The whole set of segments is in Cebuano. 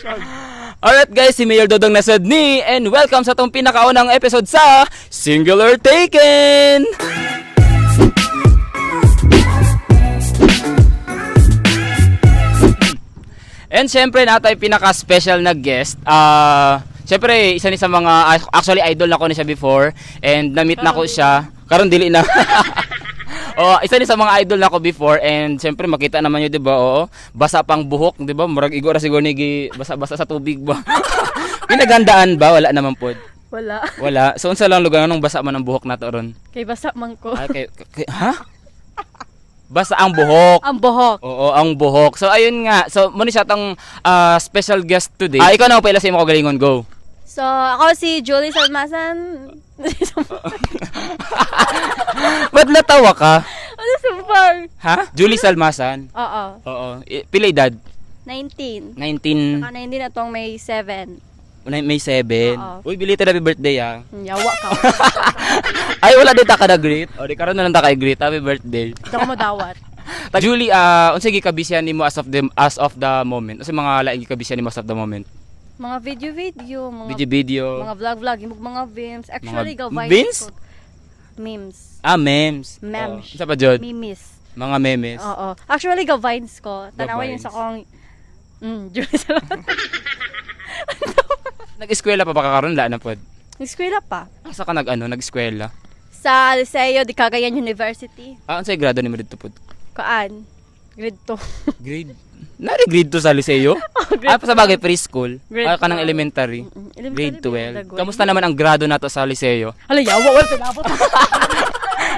Alright guys, si Mayor Dodong Nasad ni and welcome sa atong pinakaunang episode sa Singular Taken! And syempre natay pinaka-special na guest. Syempre isa ni sa mga, actually idol na ko ni siya before and na-meet na ko siya. Karon dili na. Oh, isa ni sa mga idol na ko before and syempre makita naman niyo, 'di ba? Oo. Basa pang buhok, 'di ba? Murag igo ra siguro ni gi basa-basa sa tubig ba. Pinaghandaan ba? Wala naman pod. Wala. Wala. So unsa lang lugar nung basa man ang buhok nato ron? Kay basa man ko. Ay, kay, ha? Basa ang buhok. Ang buhok. Oo, ang buhok. So ayun nga. So muna siya tong special guest today. Ikaw na pala sa imo kagalingon, go. So, ako si Julie Salmasan. Ba't natawa ka? Ano sumpang? Ha? Julie Salmasan. Oo. Oo. Pila edad? 19. 19, Saka 19 na tong May 7. May 7. Oo. Uy, belated happy birthday ah. Yawa ka. Ay, wala din ta ka na-greet. O, di karon na lang ta ka i-greet. Happy birthday. Ito ko mo dawat. Julie, unsa gikabisyan nimo as of the moment? Unsa mga laing gikabisyan nimo as of the moment? Mga video-video, mga Video video. mga vlog-vlog, yung mga memes. Actually, Mga ga Vines memes? ko. Memes. Ah, memes. Memes. Oh, unsa pa jud? Memes. Mga memes. Oo. Actually, ga Vines ko. Tanawa yun Vines. sa kong Julie Salmasan. Nag-eskwela pa ba ka karon? Wala na pod. Nag-eskwela pa. Asa ka nag ano, nag-eskwela? Sa Liceo de Cagayan University. Ah, unsay grado nimo didto pod? Kaan? Grade 2. Grade. Nari grade 2 sa Liceo? Grade Ah, sa bagay preschool. Grade Ah, kanang 12. elementary. Elementary Grade ba 12. Kamusta naman ang grado nato sa Liceo? Hala, yawa. Wala tayo labot.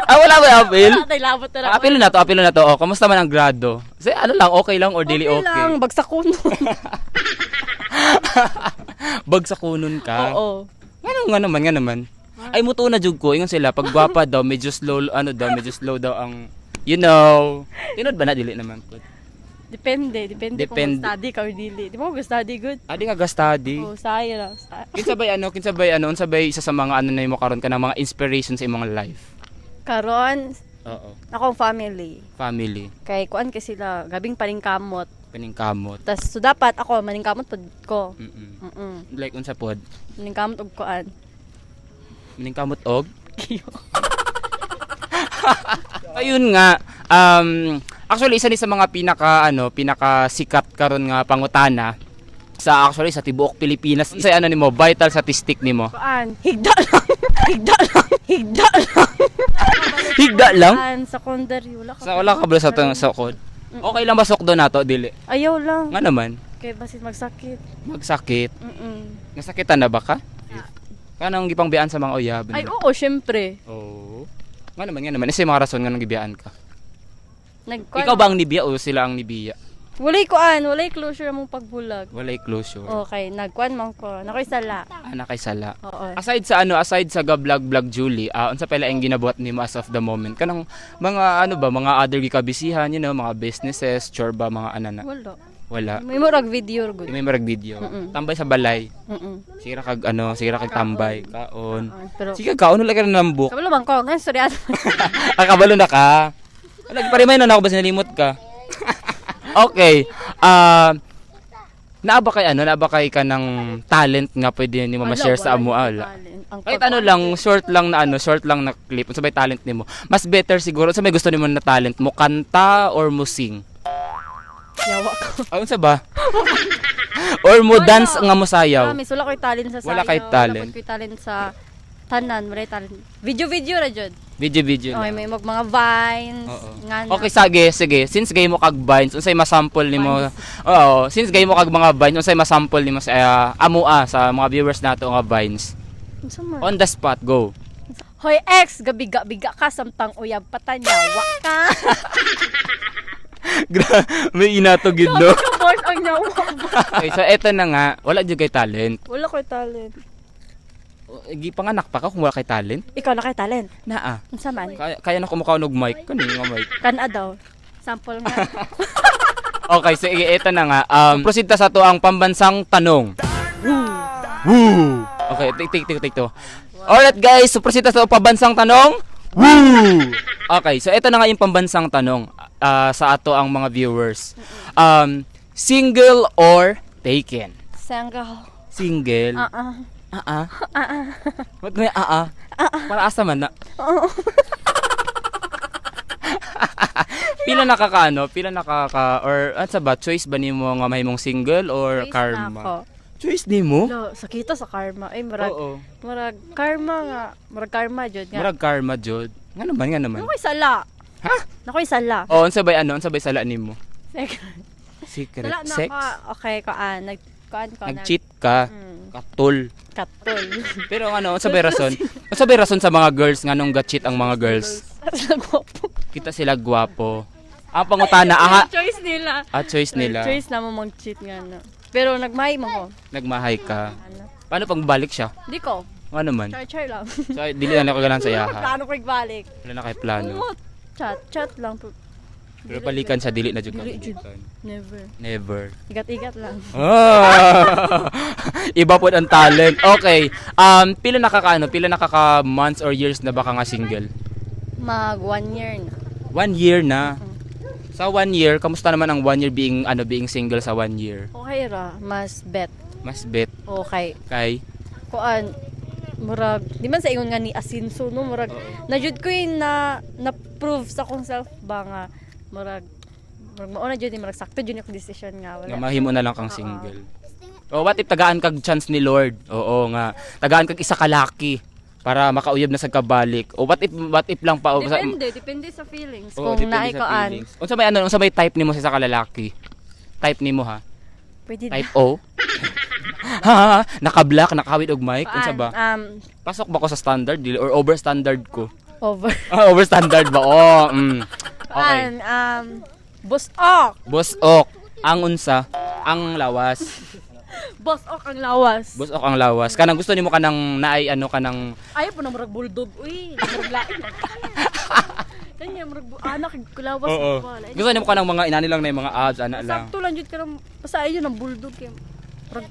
Ah, wala ba apil? Wala tayo labot na Ah, apil na to, apil na to. Oh, kamusta man ang grado? Kasi ano lang, okay lang or dili okay? Lang. Bagsak ko nun. Bagsak kunon ka. Oo. Nga nga naman, nga naman. Ay mutuo na jud ko, ingon sila pag gwapa daw medyo slow ano daw, medyo slow daw ang you know. Tinod ba na dili naman po? Depende. Depende, Depende. kung study ka or dili. Di mo study good. Adi ka ga study. Oh, saya lang. Saya. Kinsa bay ano, kinsa bay ano, unsa bay isa sa mga ano na imo karon kanang mga inspiration sa imong life? Karon, Oo. akong family. Family, Kay kuan kasi sila, gabing paningkamot. paningkamot. Tas so dapat ako maningkamot pud ko. Like unsa pod? Maningkamot og kuan. Maningkamot og Ayun nga, actually isa ni sa mga pinaka ano, pinaka sikat karon nga pangutana sa actually sa tibuok Pilipinas. Sa ano nimo, vital statistic nimo. Kuan, higda lang. Higda lang. Higda lang. Higda lang. Kuan, secondary wala ka. Sa wala ka ba sa tong sukod? Okay lang ba sukdo nato dili? Ayaw lang. Nga naman, Kay basit magsakit. magsakit. Nasakitan na ba ka? Kanang gipangbiaan sa mga uyab. Ay, oo, syempre. Oo. Nga naman, nga naman. Isa yung mga rason nga nang gibiyaan ka. Nagkuan. Ikaw ba ang nibiya o sila ang nibiya? Walay kuan, walay closure among pagbulag. Walay closure. Okay, nagkuan man ko. Nakoy sala. Anak kay sala. Oo. Aside sa ano, aside sa ga-vlog vlog Julie, unsa pala ang ginabuhat nimo as of the moment? Kanang mga ano ba, mga other gikabisihan, mga businesses, chore ba, mga anana? Wala. Wala. May murag video good. May marag video. Tambay sa balay. Sige ra kag ano, sige ra kag tambay, kaon. Pero Sige kaon wala ka na nambuk. kabalo man ko, ngan sorry. Ah, kabalo na ka. Wala pa remind na ako basta nalimot ka. Okay. Naa ba kay ano, naa ba kay ka ng talent nga pwede nimo ma-share sa amo? Ah, wala. Ang Kahit ano lang, short lang na ano, short lang na clip. Unsa may talent nimo? Mas better siguro unsa may gusto nimo na talent mo, kanta or mo sing? Yawa ko. Ah, unsa ba? Or mo dance nga mo sayaw? Promise, wala ko'y talent sa sayaw. Wala kay talent. Wala ko'y talent sa tanan, wala ko'y talent. Video video ra jud. Video video. Okay, lang. may mag mga vines, Oo. nga na. Okay, sige, sige. Since gay mo kag vines, unsay masample nimo? Oo, since gay mo kag mga vines, unsay masample nimo sa amoa sa mga viewers nato nga vines? Unsa man? On the spot, go. Hoy ex, gabiga-biga ka samtang uyab patanyawa ka. May inato gid no. Kapos ang nyawa. Okay, so eto na nga, wala jud kay talent. Wala ko'y talent. Gipanganak pa ka kung wala kay talent? Ikaw na kay talent. Naa. Unsa man? Kaya na kumukaw og mic kani nga mic. Kana daw. Sample nga. Okay, sige, eto na nga. Proceed ta sa to ang pambansang tanong. Woo! Okay, take take take take to. Alright guys, so proceed ta sa pambansang tanong. Woo! Okay, so eto na nga yung pambansang tanong sa ato ang mga viewers. Single or taken? Single. Single. Ah ah. Ah ah. Ba't may ah ah? Para asa man na. Pila nakakaano? Pila nakaka or ano sa ba, choice ba nimo nga mahimong single or Choice na karma? ako. Choice nimo? No, sakita sa karma. Ay, murag, Oo. murag karma nga. Murag karma jud nga. Murag karma jud. Nga naman, nga naman. Nakoy sala. Ha? Nakoy sala. Oh, unsa bay ano, unsa bay sala nimo? Second. Secret Sala na sex? ko. Okay, koan. Nag koan ko. Nag-cheat ka. Katol. Katol. Pero ano, unsa bay rason? Unsa bay rason sa mga girls nga nung ga-cheat ang mga girls? Sila gwapo. Kita sila gwapo. Ang pangutana, aha, Choice nila. ah, choice nila. Choice na mo mag-cheat nga na. Pero nagmahay mo ko. Nagmahay ka. Ano? Paano pag balik siya? Di ko. Nga naman. Char char lang. So, ay, dili na ako ganahan sa iyaha. Plano ko igbalik. Wala na kay plano. Oo, chat, chat lang. Pero balikan siya, dili na jud ka Dili jud. balikan. Never. Never. Igat-igat lang. Ah! Iba po ang talent. Okay. Pila nakaka ano, pila nakaka months or years na ba ka nga single? Mag one year na. One year na. Sa one year, kamusta naman ang one year being ano being single sa one year? Okay ra, mas bet. Mas bet Okay. kay Kuan murag di man sa ingon nga ni asinso no, murag na jud ko yung na na prove sa akong self ba nga murag murag mao na jud ni, murag sakto jud ni akong decision nga wala. Nga mahimo na lang kang single. Oh, what if tagaan kag chance ni Lord? Oo nga. Tagaan kag isa ka laki para makauyab na sa kabalik. O what if lang pa o, Depende, depende sa feelings. Oo, Kung depende naay sa kuan, feelings. Unsa may ano, unsa may type nimo sa isa ka lalaki? Type nimo ha? Pwede Type O? Ha, naka-black, nakahawid og mic, unsa ba? Pasok ba ko sa standard dili or over standard ko? Over. Ah, over standard ba? Oh. Okay. Kuan, busok. Boss ok, ang unsa, ang lawas. Busok ang lawas. Boss ok ang lawas. Kanang gusto nimo kanang naay ano kanang Ayaw po na murag bulldog. Uy, murag lain. Kanya murag anak kulawas Oo. pa. Lain. Gusto nimo kanang mga inani lang na yung mga abs ana lang. Sakto lang jud ka ng basta ayun ang bulldog kay murag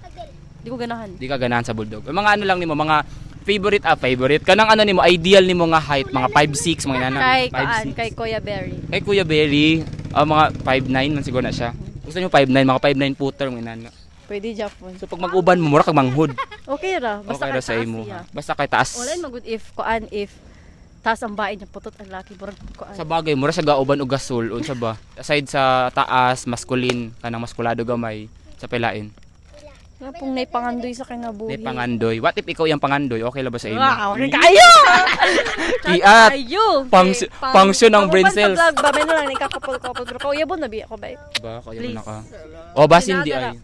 di ko ganahan. Di ka ganahan sa bulldog. Yung mga ano lang nimo, mga favorite ah favorite kanang ano nimo, ideal nimo nga height, mga 5'6, mga inana. Kay kaan, 5'6. kay Kuya Berry. Kay Kuya Berry, mga 5'9 man siguro na siya. Gusto niyo 5'9, mga 5'9 footer mga inana. Pwede Japon. So pag mag-uban mo, mura kag manghod. Okay ra, basta Okay ra kay sa taas imo. siya. Ha. Basta kay taas. Wala magud if kuan if taas ang bain niya, putot ang laki, murag kuan. Sa bagay, mura siya gauban og gasol, unsa ba? Aside sa taas, masculine, kanang maskulado gamay sa pelain. Nga pong naipangandoy sa kinabuhi. Nay pangandoy. What if ikaw yung pangandoy? Okay la ba sa imo? Wow, okay kayo! Iat! Kayo! Function ng brain cells. Sa vlog ba, may lang ikakapol-kapol. Pero kauyabon na biya ko ba? Ba, kaya mo Please. na ka. O, basin di ay.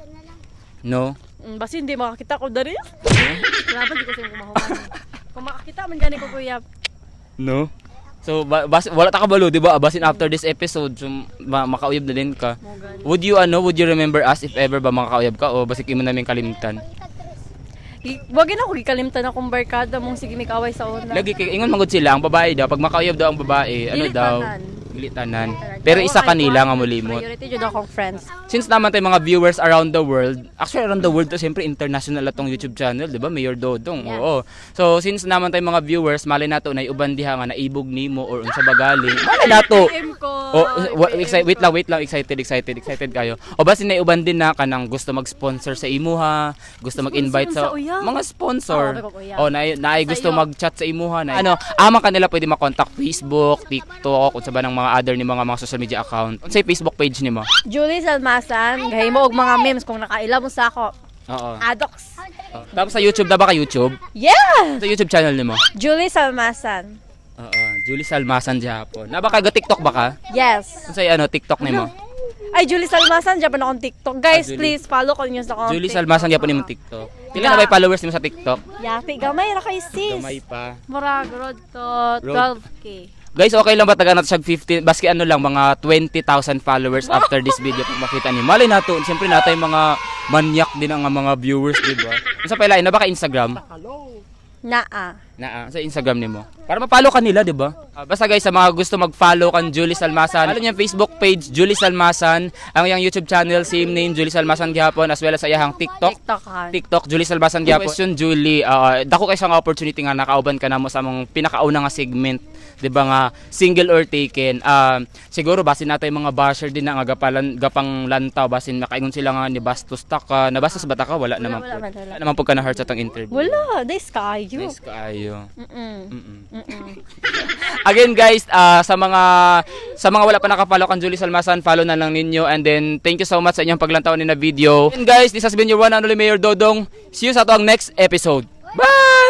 No? Basta hindi makakita ko dari. Grabe, di ko sa'yo kumahuman. Kung makakita man gani ko, kuya. No? So, wala ta kabalo, di ba? Basin after this episode, so, makauyab na din ka. Mo gani. Would you, ano, would you remember us if ever ba makakauyab ka? O basik imo namin kalimtan? Wag na ako gikalimtan akong barkada mong sige may kaaway sa una. Lagi kay ingon magud sila ang babae daw pag makauyab daw ang babae, ano Dili daw? tanan. Dili tanan. Pero isa kanila nga molimot. Priority jud akong friends. Since naman tayo mga viewers around the world, actually around the world to siyempre international atong YouTube channel, 'di ba? Mayor Dodong. Yes. Oo. So since naman tayo mga viewers, malay nato na uban diha nga naibog nimo or unsa ba galing. Malay nato. PM ko. Oh, PM wait ko. lang, wait lang, excited, excited, excited kayo. O basin na uban din na kanang gusto mag-sponsor sa imuha, gusto mag-invite Sponsor sa sa uyab? mga sponsor. Oo, okay, uyab. O na naay gusto Sa iyo. mag-chat sa imuha na. Ano, ama kanila pwede ma-contact Facebook, TikTok, unsa ba ng mga other ni mga social media account. Unsay Facebook page nimo? Julie Salmasan, gahimo og mga memes kung nakaila mo sa ako. Oo. Adox. Tapos sa YouTube na ba ka YouTube? Yeah! Sa YouTube channel nimo? Julie Salmasan. Oo, Julie Salmasan Japon. Na ba ka TikTok ba ka? Yes. Unsay ano TikTok nimo? Ay, Julie Salmasan, dyan pa na akong TikTok. Guys, Ah, Julie. please, follow ko niyo sa akong Julie TikTok. Salmasan Japon imong TikTok. Pila na ba yung followers nimo sa TikTok? Yapi, gamay ra kay sis. Gamay pa. Murag, road to Road. 12K. Guys, okay lang ba taga nato siya 15 baski ano lang mga 20,000 followers after this video pag makita niyo. Malay nato, siyempre natay mga manyak din ang mga viewers, di ba? Unsa pa ilain na ba ka Instagram? Naa. Naa, sa Instagram nimo. Para mapalo ka nila, di ba? Ah, basta guys, sa mga gusto mag-follow kan Julie Salmasan, follow niya yung Facebook page, Julie Salmasan, ang iyang YouTube channel, same name, Julie Salmasan gihapon, as well as sa iyang TikTok. TikTok ha. TikTok, Julie Salmasan gihapon. Question, Julie, dako kay siyang opportunity nga nakauban ka namo sa among pinakauna nga segment, 'di ba nga single or taken. Siguro basin natay mga basher din na nga gapalan gapang lantaw basin makaingon sila nga ni bastos ta ka. Nabastos ba ta ka? Wala, Wala, naman wala po. man, wala. Wala naman po ka na hurt sa tong interview. Wala, nice kaayo. Nice kaayo. Again guys, sa mga wala pa nakapollow kan Julie Salmasan, follow na lang ninyo and then thank you so much sa inyong paglantaw ni na video. And guys, this has been your one and only Mayor Dodong. See you sa ato ang next episode. Bye!